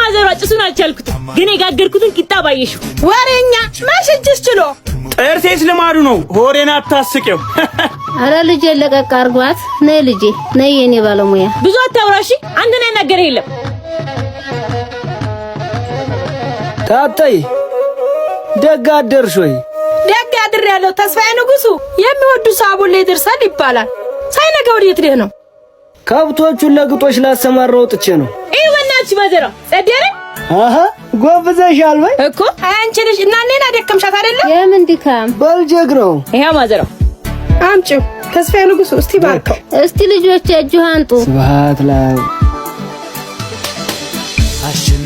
ማዘሯ ጭሱን አልቻልኩትም፣ ግን የጋገርኩትን ቂጣ ባየሽው። ወሬኛ መች እጅሽ ችሎ። ጥርሴስ ልማዱ ነው። ሆዴን አታስቂው። አረ ልጄ ለቀቅ አርጓት። ነይ ልጄ፣ ነይ የኔ ባለሙያ። ብዙ አታውራሺ፣ አንተን ያናገረ የለም። ታጠይ ደግ አደርሽ ወይ? ደግ አድር ያለው ተስፋዬ ንጉሱ የሚወዱ ሳቡን ላይ ይደርሳል ይባላል። ሳይነጋ ወዴት ልሄድ ነው? ከብቶቹን ለግጦሽ ላሰማራ ወጥቼ ነው። ይሄ በእናትሽ ማዘሯ ጸድ ያለ። አሃ ጎብዘሻል ወይ? እኮ። አንቺ ልጅ እና እኔን አደከምሻት አይደለ? የምን ድካም? በልጀግ ነው። ይሄ ማዘሯ። አምጪው ተስፋዬ ንጉሱ እስቲ ባርከው። እስቲ ልጆች እጅህ አንጡ። ስብሐት ለአብ።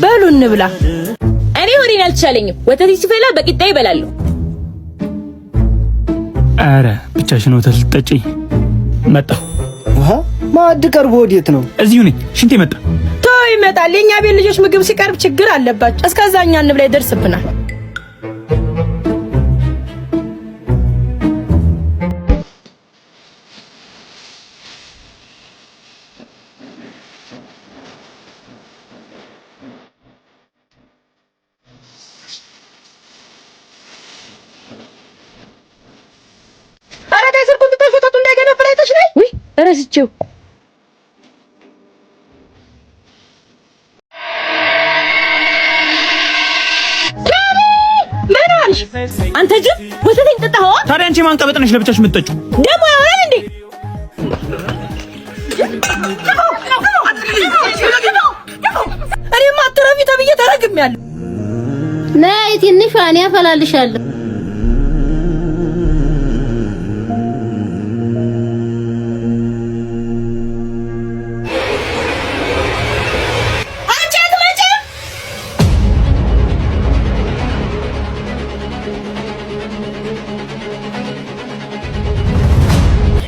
በሉ እንብላ። እኔ ሆዴን አልቻለኝም። ወተት ሲፈላ በቂጣ ይበላሉ። አረ ብቻሽን ወተት ልትጠጪ? መጣሁ። አሃ ማዕድ ቀርቦ ወዴት ነው? እዚሁ ነኝ። ሽንቴ መጣ። ቶ ይመጣል። የኛ ቤት ልጆች ምግብ ሲቀርብ ችግር አለባቸው። እስከዛ እኛ እንብላ፣ ይደርስብናል። ኧረ ተይ ስልኩን ትተሽ ወተቱ እንዳይገነፍል አይተሽ ነይ። ውይ እረስቼው። ምን ሆንሽ? አንተ ጅብ ወተቴን ጠጣኸዋ? ታዲያ አንቺ ማን ቀበጥ ነሽ ለብቻሽ የምትጠጪው? ደግሞ ያወራል እንዴ? እኔማ አትረፊ ተብዬ ተረግሜያለሁ። ነይ ትንሿ፣ እኔ አፈላልሻለሁ። አንቺ አትመጭም?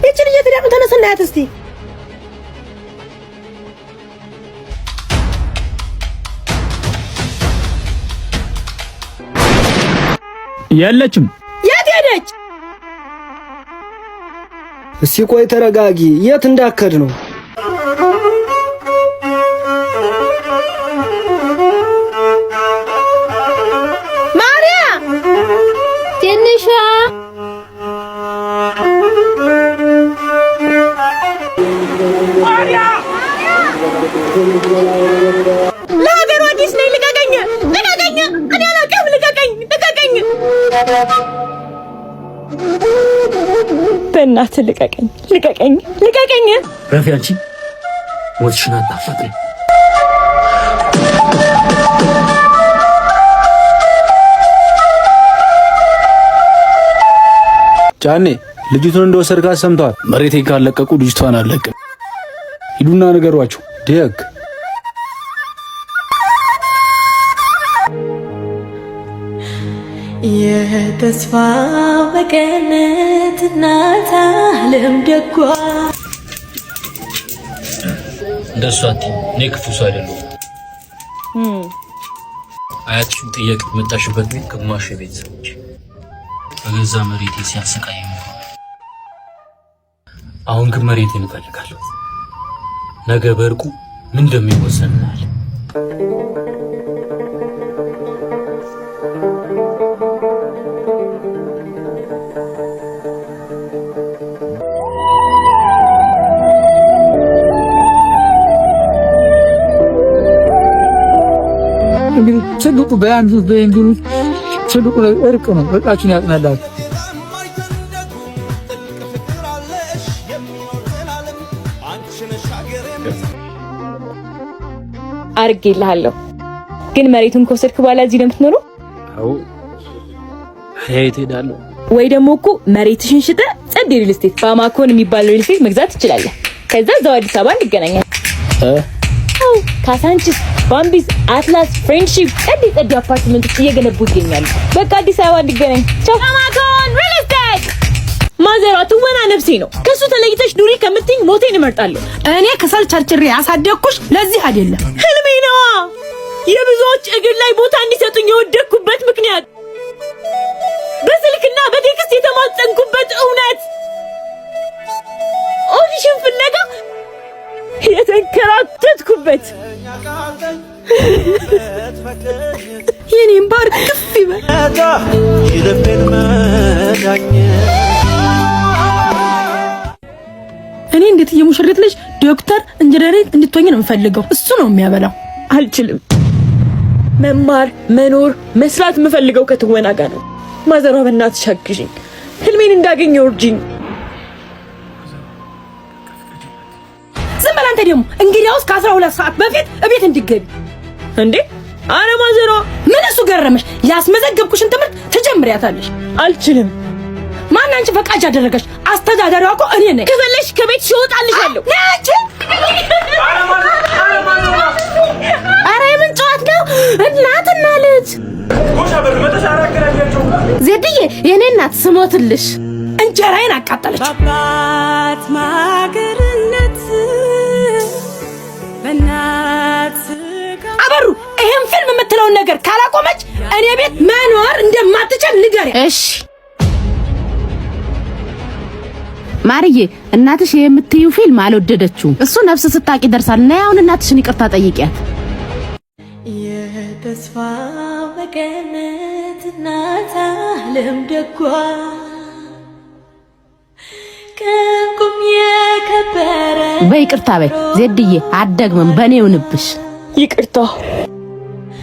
ይችን እየተዳኑ ተነስና ያት እስቲ። የለችም። የት ሄደች? እስቲ ቆይ ተረጋጊ። የት እንዳከድ ነው? ማርያ ትንሿ። ለሀገሩ አዲስ ነኝ። ልቀቀኝ፣ ልቀቀኝ! እኔ አላውቅም። ልቀቀኝ፣ ልቀቀኝ! በእናትህ ልቀቀኝ፣ ልቀቀኝ፣ ልቀቀኝ! ረፊ አንቺ ሞትሽን አታፋጥሪ። ጫኔ ልጅቱን እንደወሰድካት ሰምተዋል። መሬቴን ካለቀቁ ልጅቷን አለቅም። ሂዱና ንገሯቸው። ደግ። የተስፋ መቀነት እናት ዓለም ደጓ። እንደሱ አትይኝ። እኔ ክፉ ሰው አይደለሁም። አያትሽን ጥየቅ የመጣሽበት ቤት ግማሽ የቤተሰቦች በገዛ መሬቴ ሲያሰቃይ ኖሯል። አሁን ግን መሬቴን እፈልጋለሁ። ነገ በእርቁ ምን እንደሚወሰን እናያለን። እንግዲህ ትልቁ በያንዱ በእንግሉ ትልቁ እርቅ ነው። እርቃችሁን ያጽናላችሁ። አርጌልሃለሁ። ግን መሬቱን ከወሰድክ በኋላ እዚህ ነው የምትኖረው? አዎ፣ የት እሄዳለሁ? ወይ ደግሞ እኮ መሬትሽን ሽጠህ ጸድ real estate ባማኮን የሚባል real estate መግዛት ትችላለህ። ከዛ እዛው አዲስ አበባ እንገናኛለን። አዎ፣ ካሳንቺስ፣ ባምቢስ፣ አትላስ፣ ፍሬንድሺፕ ጸድ ጸድ አፓርትመንቶች እየገነቡ ይገኛሉ። በቃ አዲስ አበባ እንገናኝ። ቻው። ባማኮን real estate። ማዘሯ ትወና ነፍሴ ነው። ከሱ ተለይተሽ ኑሪ ከምትኝ ሞቴን እመርጣለሁ። እኔ ከሰል ቸርችሬ ያሳደግኩሽ ለዚህ አይደለም። ህልሜ ነዋ። የብዙዎች እግር ላይ ቦታ እንዲሰጡኝ የወደቅኩበት ምክንያት፣ በስልክና በ text የተማጸንኩበት እውነት፣ audition ፍለጋ የተንከራተትኩበት። የኔም ባር ክፍ ይበል። እኔ እንዴት የሙሽሪት ልጅ ዶክተር ኢንጂነር እንድትሆኝ ነው የምፈልገው። እሱ ነው የሚያበላው። አልችልም። መማር፣ መኖር፣ መስራት የምፈልገው ከትወና ጋር ነው። ማዘሯ በእናትሽ አግዢኝ፣ ህልሜን እንዳገኘ እርጂኝ። ዝም በል አንተ ደግሞ። እንግዲያውስ ከ12 ሰዓት በፊት እቤት እንዲገቢ። እንዴ አረ ማዘሯ፣ ምን እሱ ገረመሽ? ያስመዘገብኩሽን ትምህርት ትጀምሪያታለሽ። አልችልም። ማን አንቺ ፈቃጅ አደረገሽ? አስተዳዳሪዋ እኮ እኔ ነኝ። ከፈለሽ ከቤት እወጣልሻለሁ። ነች። ኧረ የምን ጨዋት ነው? እናትና ልጅ ዜድዬ፣ የኔ እናት ስሞትልሽ። እንጀራዬን አቃጠለች። አበሩ ይሄን ፊልም የምትለውን ነገር ካላቆመች እኔ ቤት መኖር እንደማትችል ንገሪያት። እሺ ማርዬ፣ እናትሽ የምትዩ ፊልም አልወደደችውም። እሱ ነፍስ ስታቂ ይደርሳል። እና አሁን እናትሽን ይቅርታ ጠይቂያት። የተስፋ መቀነት እናት ዓለም ደጓ ከእንቁም የከበረ በይ ይቅርታ በይ ዜድዬ፣ አትደግምም። በእኔ ይሁንብሽ። ይቅርታ።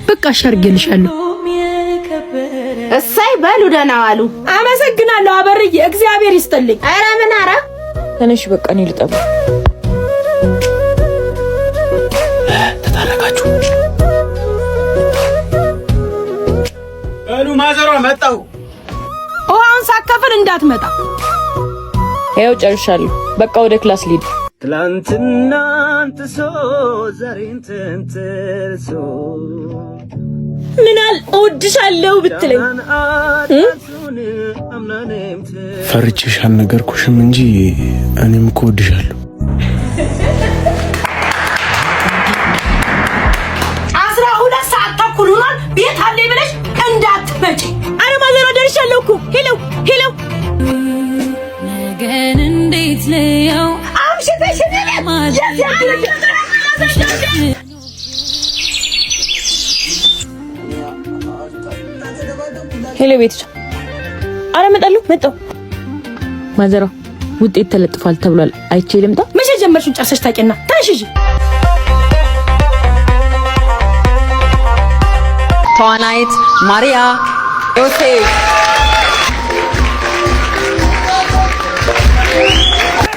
በቃ እሺ አድርጌልሻለሁ። እሰይ በሉ ደህና ዋሉ። አመሰግናለሁ አበርዬ፣ እግዚአብሔር ይስጥልኝ። ኧረ ምን ኧረ ተነሽ፣ በቃ እኔ ልጠባ። ተታረቃችሁ? በሉ ማዘሯ መጣሁ። ውሃውን ሳከፍል እንዳትመጣ። ያው ጨርሻለሁ። በቃ ወደ class ልሂድ። ትላንትናን ጥሶ ዛሬን ተንተርሶ ምናል እወድሻለሁ ብትለኝ ፈርቼሽ አልነገርኩሽም እንጂ እኔም እኮ እወድሻለሁ። 12 ሰዓት ተኩል ሆኗል። ቤት አለ ብለሽ እንዳትመጪ። አረ ማዘሯ ደርሻለሁ እኮ። Hello hello። ነገን እንዴት ልየው? አምሽተሽ እኔ ቤት Hello ቤት። አረ እመጣለሁ፣ መጣሁ። ማዘሯ ውጤት ተለጥፏል ተብሏል። አይቼ ልምጣ። መቼ ጀመርሽውን ጨርሰሽ ታውቂና ተነሽ። ተዋናይት ማሪያ ዮሴፍ።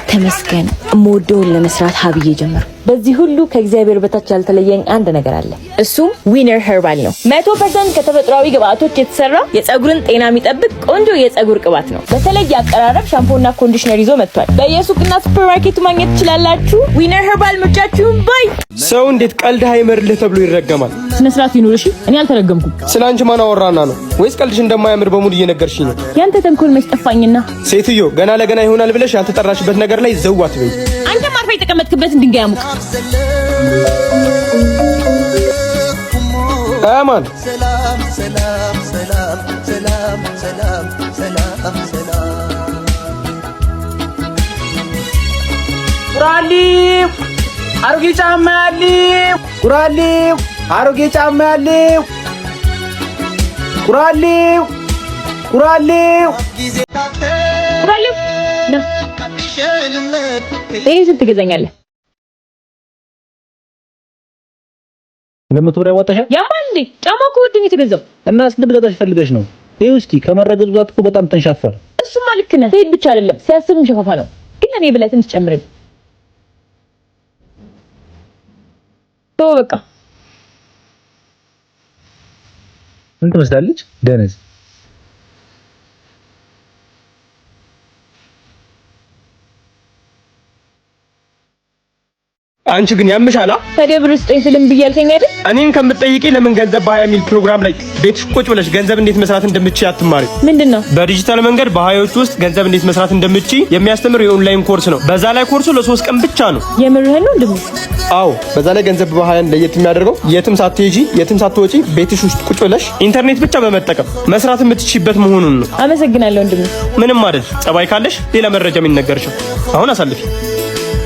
ተመስገን የምወደውን ለመስራት ሀብዬ ጀመርኩ። በዚህ ሁሉ ከእግዚአብሔር በታች ያልተለየኝ አንድ ነገር አለ። እሱም ዊነር ሄርባል ነው። 100% ከተፈጥሯዊ ግብአቶች የተሰራ የፀጉርን ጤና የሚጠብቅ ቆንጆ የፀጉር ቅባት ነው። በተለየ አቀራረብ ሻምፖና conditioner ይዞ መጥቷል። በየሱቅና ሱፐርማርኬቱ ማግኘት ትችላላችሁ። ዊነር ሄርባል ምርጫችሁን ባይ። ሰው እንዴት ቀልድ አይመርልህ ተብሎ ይረገማል? ስነ ስርዓት ይኑር። እሺ እኔ አልተረገምኩም። ስለ አንቺ ማን አወራና ነው? ወይስ ቀልድሽ እንደማያምር በሙሉ እየነገርሽኝ ነው? ያንተ ተንኮል መች ጠፋኝና። ሴትዮ ገና ለገና ይሆናል ብለሽ ያልተጠራሽበት ነገር ላይ ዘው አትበይ። አንተም አርፈህ የተቀመጥክበትን ድንጋይ አሙቅ። አማን ቁራሌው አሮጌ ጫማ ያለው፣ ቁራሌው አሮጌ ጫማ ያለው፣ ቁራሌው ቁራሌው ቁራሌው ና፣ ይሄን ስንት ትገዛኛለህ? 200 ብር ያዋጣሻል? ያማል እንዴ? ጫማ እኮ ውድ ነው የተገዛው። እና ስንት ብገዛሽ ፈልገሽ ነው? ይኸው እስኪ ከመረገጥ ብዛት እኮ በጣም ተንሻፈረ። እሱማ ልክ ነህ። ሴት ብቻ አይደለም ሲያስብም ሸፋፋ ነው። ግን እኔ ብለህ ትንሽ ጨምርልኝ። ተወው በቃ። ምን ትመስላለች? ደነዝ። አንቺ ግን ያምሻላ። ታዲያ ብር ስጠኝ ስልም ብዬ አልከኝ አይደል? እኔን ከምትጠይቂ ለምን ገንዘብ በሀያ የሚል ፕሮግራም ላይ ቤትሽ ቁጭ ብለሽ ገንዘብ እንዴት መስራት እንደምትችይ አትማሪ? ምንድን ነው? በዲጂታል መንገድ በሀያዎቹ ውስጥ ገንዘብ እንዴት መስራት እንደምትችይ የሚያስተምር የኦንላይን ኮርስ ነው። በዛ ላይ ኮርሱ ለ3 ቀን ብቻ ነው። የምርህን ነው ወንድሜ? አዎ። በዛ ላይ ገንዘብ በሀያን ለየት የሚያደርገው የትም ሳትሄጂ የትም ሳትወጪ ቤትሽ ውስጥ ቁጭ ብለሽ ኢንተርኔት ብቻ በመጠቀም መስራት የምትችይበት መሆኑን ነው። አመሰግናለሁ ወንድሜ። ምንም አይደል። ጸባይ ካለሽ ሌላ መረጃ የሚነገርሽው አሁን አሳልፊ።